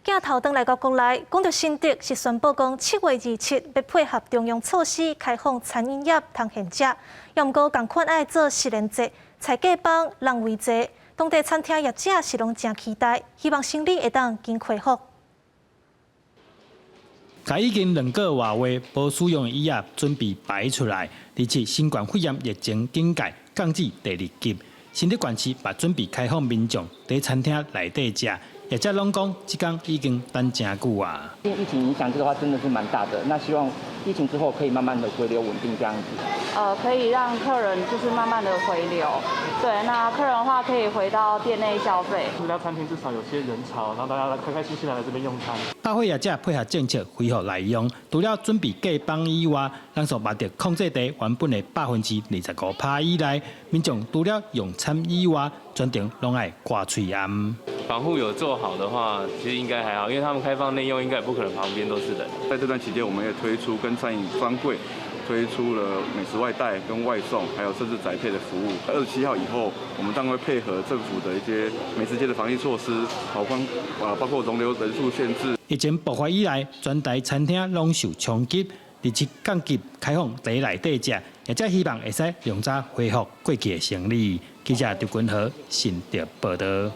鏡頭轉來到國內，講著新竹是宣布講7月27欲配合中央措施開放餐飲業通現食，猶毋過仝款愛做實聯制，菜價枋人圍濟，當地餐廳業者是攏誠期待，希望生理會當緊恢復。共已經兩個外月無使用的椅仔準備擺出來，而且新冠肺炎疫情警戒降至第二級，新竹縣市嘛準備開放民眾佇餐廳內底食。業者攏講，這工已經等誠久啊。疫情影響這個話真的是蠻大的，那希望疫情之後可以慢慢的回流穩定這樣子。可以讓客人就是慢慢的回流，對，那客人的話可以回到店內消費。這家餐廳至少有些人潮，讓大家來開開心心來來這邊用餐。百貨業者配合政策恢復內用，除了準備隔枋以外，人數嘛著控制佇原本的25%以內。民眾除了用餐以外，全程攏愛掛喙罨。防護有做好的話，其實應該還好，因為他們開放內用，應該也不可能旁邊都是人。在這段期間，我們也推出跟餐飲專櫃推出了美食外帶跟外送，還有甚至宅配的服務。27號以後，我們當然會配合政府的一些美食街的防疫措施，包括容留人數限制。疫情爆發以來，全台餐廳攏受衝擊，27降級開放佇內底食，業者希望會使量早恢復過去的生理。記者劉君和新竹報導。